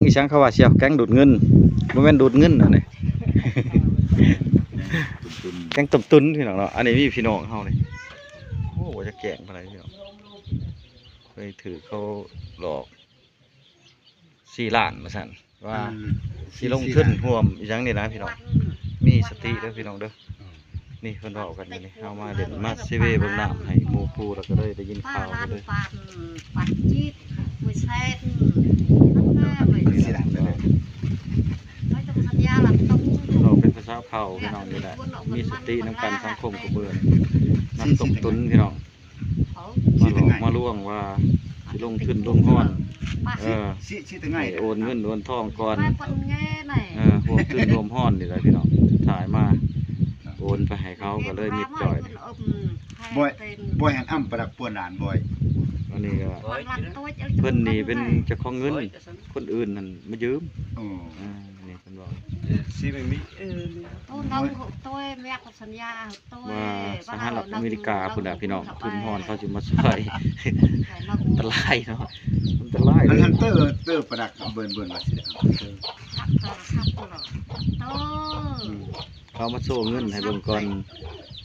ອີ່ຫຍັງເຂົາວ່າ ສ່ຽວ ແກ້ງດູດເງິນ. ບໍ່ແມ່ນດູດເງິນອັນນີ້ ແກ້ງຕົ້ມຕຸ໋ນພີ່ນ້ອງເນາະ. ອັນນີ້ມີພີ່ນ້ອງເຮົານີ້ ໂອ້ ບໍ່ຈັກແຈ້ງປານໃດພີ່ນ້ອງ ເຄີຍຖືກເຂົາຫຼອກ ສີ່ລ້ານວ່າຊັ້ນ ວ່າ ອືມ ຊິລົງທຶນຮ່ວມອີ່ຫຍັງນີ້ນະພີ່ນ້ອງ. ມີສະຕິເດີພີ່ນ້ອງເດີ. ອືມ ນີ້ເພິ່ນເວົ້າກັນຢູ່ນີ້ ເຮົາມາຫຼິ້ນມາເຊເວເບິ່ງນ້ຳໃຫ້ໝູ່ຄູ່ ແລ້ວກໍເລີຍໄດ້ຍິນຂ່າວເລີຍ. ເວົ້າເປັນພາສາເຜົ່າພີ່ນ້ອງນີ້ແຫຼະ ມີສະຕິນຳກັນ ສັງຄົມກະເບື້ອງ ນັກຕົ້ມຕຸ໋ນພີ່ນ້ອງ. ມາຫຼອກມາລວງວ່າຊິລົງທຶນລົງຮອນ ເອີ ຊິ ຊິ ຊິ ໃຫ້ໂອນເງິນໂອນທອງກ່ອນ ເອີ ຮ່ວມທຶນຮ່ວມຮອນນີ້ແຫຼະພີ່ນ້ອງ. ສຸດທ້າຍມາໂອນໄປໃຫ້ເຂົາ ກໍເລີຍມິດຈ່ອຍ. ບອຍ ບອຍ ຫັນອຳປະດັກປວນຫຼານ ບອຍ. ອັນນີ້ກໍເພິ່ນນີ້ເປັນເຈົ້າຂອງເງິນ ຄົນອື່ນຫັ້ນມາຢືມ. ເອີ ນີ້ເພິ່ນເວົ້າ ຊິໄມ່ມີ ເອີ ວ່າສະຫະລັດອາເມລິກາພຸ້ນນະພີ່ນ້ອງ ທຶນຮອນເຂົາຊິມາຊ່ອຍ. ອັນຕະລາຍເນາະ ອັນຕະລາຍເລີຍ. ເຕີ ເຕີປະດັກເບິ່ນ ເບິ່ນວ່າຊິໄດ້ເອົາເຕີ ເຂົາມາໂຊເງິນໃຫ້ເບິ່ງກ່ອນ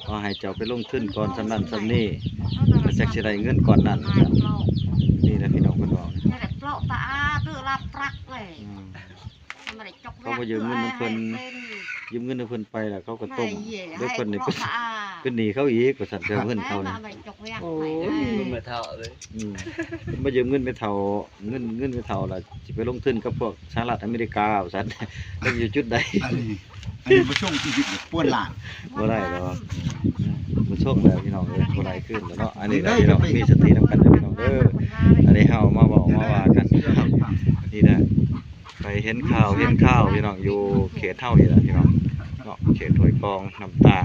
ວ່າໃຫ້ເຈົ້າໄປລົງທຶນກ່ອນສ່ຳນັ້ນສ່ຳນີ້ ແລ້ວຈັກຊິໄດ້ເງິນກ້ອນນັ້ນ. ນີ້ແຫຼະພີ່ນ້ອງເພິ່ນເວົ້າ ອືມ ເຂົາບໍ່ຢືມເງິນນຳເພິ່ນ ຢືມເງິນນຳເພິ່ນໄປແລ້ວເຂົາກໍຕົ້ມ ແລ້ວເພິ່ນນີ້ເປັນ ເປັນໜີ້ເຂົາອີກວ່າຊັ້ນ ເລື່ອງເງິນເຂົານີ້. ໂອ້ຍ ແມ່ເຖົ້າເອີຍ ອືມ ເພິ່ນມາຢືມເງິນແມ່ເຖົ້າ ເງິນ ເງິນແມ່ເຖົ້າລະຊິໄປລົງທຶນກັບພວກສະຫະລັດອາເມລິກາວ່າຊັ້ນ ຈັກຢູ່ຈຸດໃດ. ອັນນີ້ ອັນນີ້ບໍ່ສົ່ງອີກ ປວນຫຼານ ບໍ່ໄດ້ດອກ ບໍ່ສົ່ງແລ້ວພີ່ນ້ອງເອີຍ ບໍ່ໄດ້ຄືນແລ້ວເນາະ. ອັນນີ້ແຫຼະພີ່ນ້ອງ ມີສະຕິນຳກັນເດີພີ່ນ້ອງເດີ. ອັນນີ້ເຮົາມາເວົ້າມາວ່າກັນ ນີ້ນະ ໄປເຫັນຂ່າວ ເຫັນຂ່າວພີ່ນ້ອງ ຢູ່ເຂດເຮົານີ້ແຫຼະພີ່ນ້ອງເນາະ ເຂດຫ້ວຍກອງ ນ້ຳຕ່າງ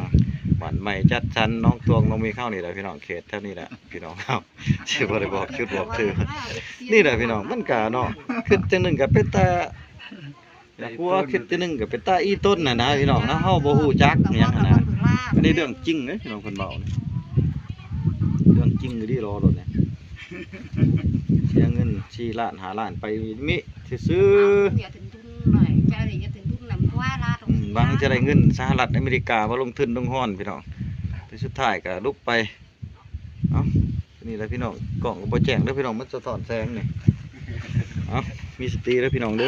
ບ້ານໃໝ່ ຈັດສັນ ໜອງຕວງ ໜອງເມັກເຮົານີ້ແຫຼະພີ່ນ້ອງ ເຂດແຖວນີ້ແຫຼະພີ່ນ້ອງເຮົາ. ຊິບໍ່ໄດ້ບອກຈຸດບອກຖືກ ນີ້ແຫຼະພີ່ນ້ອງ ມັນກະເນາະ ຄິດຈັ່ງໜຶ່ງກະເປັນຕາ ຢາກຫົວ ຄິດຈັ່ງໜຶ່ງກໍເປັນຕາອີ່ຕົນນະນະພີ່ນ້ອງເນາະ ເຮົາບໍ່ຮູ້ຈັກຫຍັງຫັ້ນນະ. ອັນນີ້ເລື່ອງຈິງເດ້ພີ່ນ້ອງ ເພິ່ນເວົ້ານີ້ ເລື່ອງຈິງອີ່ຫຼີຫຼໍໂລດນີ້ ເສຍເງິນສີ່ລ້ານຫ້າລ້ານໄປມິຊື່ໆ ອືມ ຫວັງຈະໄດ້ເງິນສະຫະລັດອາເມລິກາມາລົງທຶນລົງຮອນພີ່ນ້ອງ ແຕ່ສຸດທ້າຍກໍຫຼຸບໄປ. ເອົ້າ ນີ້ແຫຼະພີ່ນ້ອງ ກ້ອງກໍບໍ່ແຈ້ງເດີພີ່ນ້ອງ ມັນສະທ້ອນແສງນີ້. ເອົ້າ ມີສະຕິເດີພີ່ນ້ອງເດີ